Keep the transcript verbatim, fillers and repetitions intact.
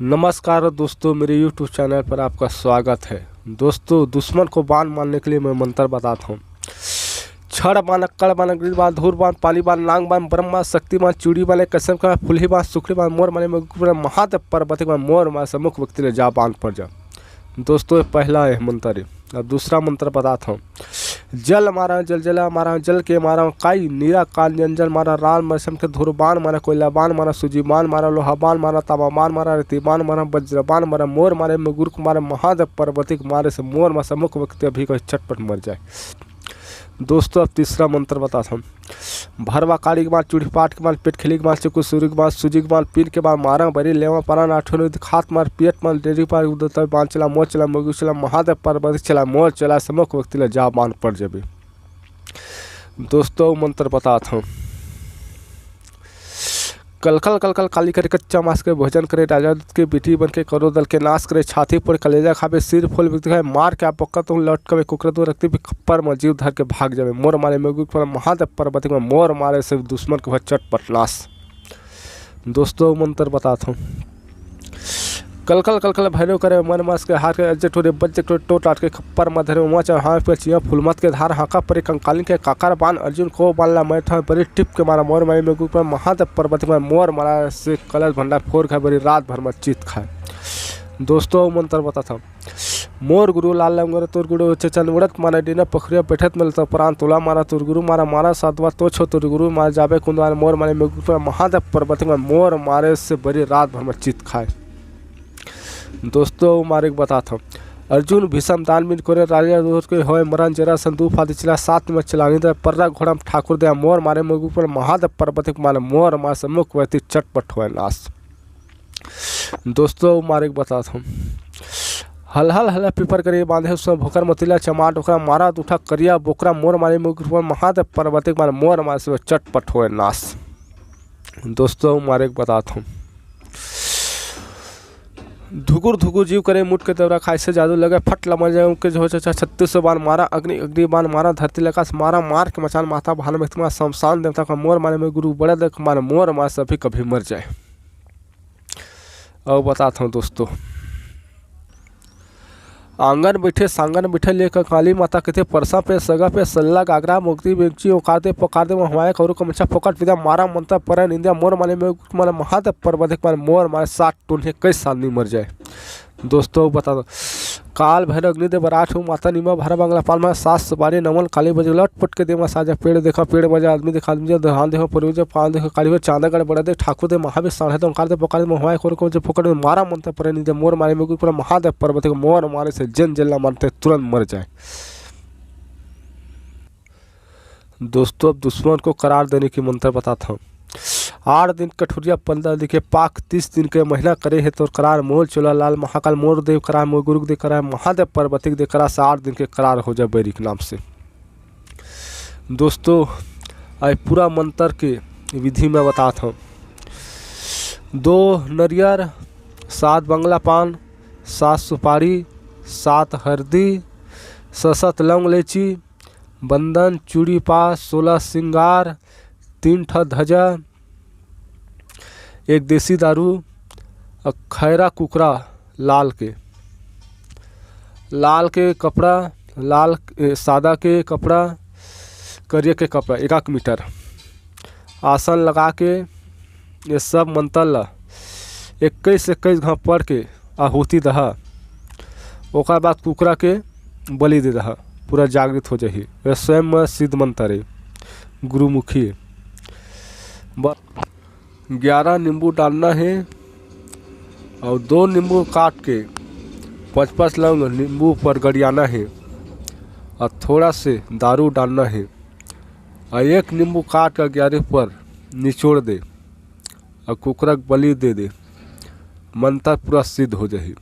नमस्कार दोस्तों, मेरे YouTube चैनल पर आपका स्वागत है। दोस्तों, दुश्मन को बाण मारने के लिए मैं मंत्र बताता हूँ। छड़ बाण, अक्कड़ बाण, अग्नि बाण, धूर बाण, पानी बाण, नांग बाण, ब्रह्मा शक्ति बाण, चूड़ी बाण, कसम का फुलही बाण, सुखड़ी बाण, मोर मारे में महादेव पार्वती बाण, मोर मारे से मुख व्यक्ति ले जा बाण पड़ जा। दोस्तों, ये पहला है मंत्र। अब दूसरा मंत्र बताता हूँ। जल मारा, जल जला मारा, जल के मारा, काई नीरा कान जंजल मारा, राल मरसम के धुर बाण मारा, कोयला बाण मारा, सूजी बाण मारा, लोहा बाण मारा, तामा बाण मारा, रेती बाण मारा, वज्र बाण मारा, मोर मारे, मुगुर के मारे, महादेव पार्वती के मारे से मोर मारे से मुख व्यक्ति अभी कोई चटपट मर जाए। दोस्तों, अब तीसरा मंत्र बताता हूँ। भरवा काड़ी के बाण, चूड़ी पाट के बाण, पेट खेली के बाण, चुकु सूरी के बाण, सूजी के बाण, पीन के बाण, मारा बरी लेवा पारा नाठो निधि खात मार पियत मार डेरी पार उदत बाण चला, मोर चला, मोगी चला, महादेव पार्वती चला, मोर चला, समक व्यक्ति ला जा बाण पड़ जाबे। दोस्तों, मंत्र बतात हूँ। कलकल कलकल काली करे, कच्चा मांस के भोजन करे, राजा दूत के बेटी बन के करो दल के नाश करे, छाती पर कलेजा खाबे, सिर फूल बिक दिखाए, मार के आप पक्का तुम लौट कबे, कुकरा दो रखती भी खप्पर में जीव धर के भाग जाबे। मोर मारे में गुप्त महादेव पार्वती में मोर मारे से दुश्मन के भर चटपट नाश। दोस्तों, मंत्र बतात हूँ। कलकल कलकल भैरव करे, मन मास के हार के, अज्जे टोरे बज्जे टोरे टोट आट के खप्पर में धरे, उमा चढ़ावे पे चिया फुलमत के धार, हाका परे कंकालिन के काकर बान, अर्जुन को बान ला मैं ठावे परी टिप के मारा, मोर मारे में गुप्त महादेव पार्वती में मोर मारा से कलश भंडार फोर खाए बरी रात भर में चित खाए। दोस्तों, मंत्र बतात हूँ। मोर गुरु लाल लंगर तोर गुरु चचन उड़त मारा डीना पखरिया बैठत मिलता प्राण तोला मारा तोर गुरु मारा मारा साधवा तो छो तोर गुरु मारा जाबे कुंदवार मोर मारे में गुरु महादेव पार्वती में मोर मारे से बरी रात भर में चित खाए। दोस्तों, मारे के बतात हूँ। अर्जुन भीषम दान मिल करे राजा दूत के होए मरण जरा संदूप आदि चला सात में चलानी दे पर्रा घोड़ा में ठाकुर दे मोर मारे में गुरु महादेव पार्वती के मारे मोर मारे से मुख व्यक्ति चटपट होए नाश। दोस्तों, मारे के बतात हूँ। हल हल हल पीपर करे बांधे उसमें भोकर मतिला चमाट ओकरा मारा दूठा करिया बोकरा मोर मारे मुख पर महादेव पार्वती के मारे मोर मारे से चटपट होए नाश। दोस्तों, मारे के बतात हूँ। धुकुर धुकुर जीव करे मुट के देवरा खाए से जादू लगे फट लमर जाए उनके जो चाचा छत्तीस सौ बाण मारा अग्नि अग्नि बाण मारा धरती लकास मारा मार के मचान माता भान में तुम्हारा शमशान देवता का मोर मारे में गुरु बड़ा देख मारे मोर मारे सभी कभी मर जाए। अउ बतात हूँ दोस्तों, आंगन बैठे सांगन बैठे लेकर काली माता कहते परसा पे सगा पे सल्ला गागरा मुक्ति बेंची ओकार दे पकार दे हमारे करू कमचा फोकट विदा मारा मंता परा निंदा मोर माने में माने महादेव पर्वत एक माने मोर माने सात टोन है कई साल नहीं मर जाए। दोस्तों, बतात हूँ। काल भैरव अग्नि दे बराठ हूँ माता निमा भरा बंगला पाल में सास बारी नमन काली बजे लट पट के देवा साजा पेड़ देखा पेड़ बजा आदमी देखा आदमी जो धान देखा पूर्वज पाल देखा काली हो चांदा गढ़ बड़ा दे ठाकुर दे महावीर साढ़े तो ओंकार दे पकार दे मोहवाए खोर को जो फोकट में मारा मंता परा निंदा मोर मारे में गुरु महादेव पर्वत को मोर मारे से जन जल्ला मारते तुरंत मर जाए। दोस्तों, अब दुश्मन को करार देने की मंत्र बतात हूँ। आठ दिन कठुरिया पंद्रह दिन के पाक तीस दिन के महीना करे है तो करार मोल चोला लाल महाकाल मोर देव करार मोर गुरु दे करार महादेव पार्वती दे करार से आठ दिन के करार हो जाए बैरी के नाम से। दोस्तों, आई पूरा मंत्र के विधि में बतात हूँ। दो नरियर, सात बंगला पान, सात सुपारी, सात हरदी, ससत लौंग लेची, बंदन, चूड़ी पास, सोलह सिंगार, तीन ठा धजा, एक देसी दारू, अउ खैरा कुकरा लाल के, लाल के कपड़ा, लाल, ए, सादा के कपड़ा, करिया के कपड़ा, एक एक मीटर आसन लगा के ये सब मंत्र ला इक्कीस इक्कीस घाव पढ़ के आहुति दहा, ओकर बाद कुकरा के बलि दे दहा, पूरा जागृत हो जाही। ये स्वयं में सिद्ध मंत्र है, गुरुमुखी। ब-, ग्यारह नींबू डालना है और दो नींबू काट के पाँच पाँच लौंग नींबू पर गड़ियाना है और थोड़ा से दारू डालना है और एक नींबू काट कर ग्यारह पर निचोड़ दे और कुकरा के बलि दे दे, मंत्र पूरा सिद्ध हो जाही।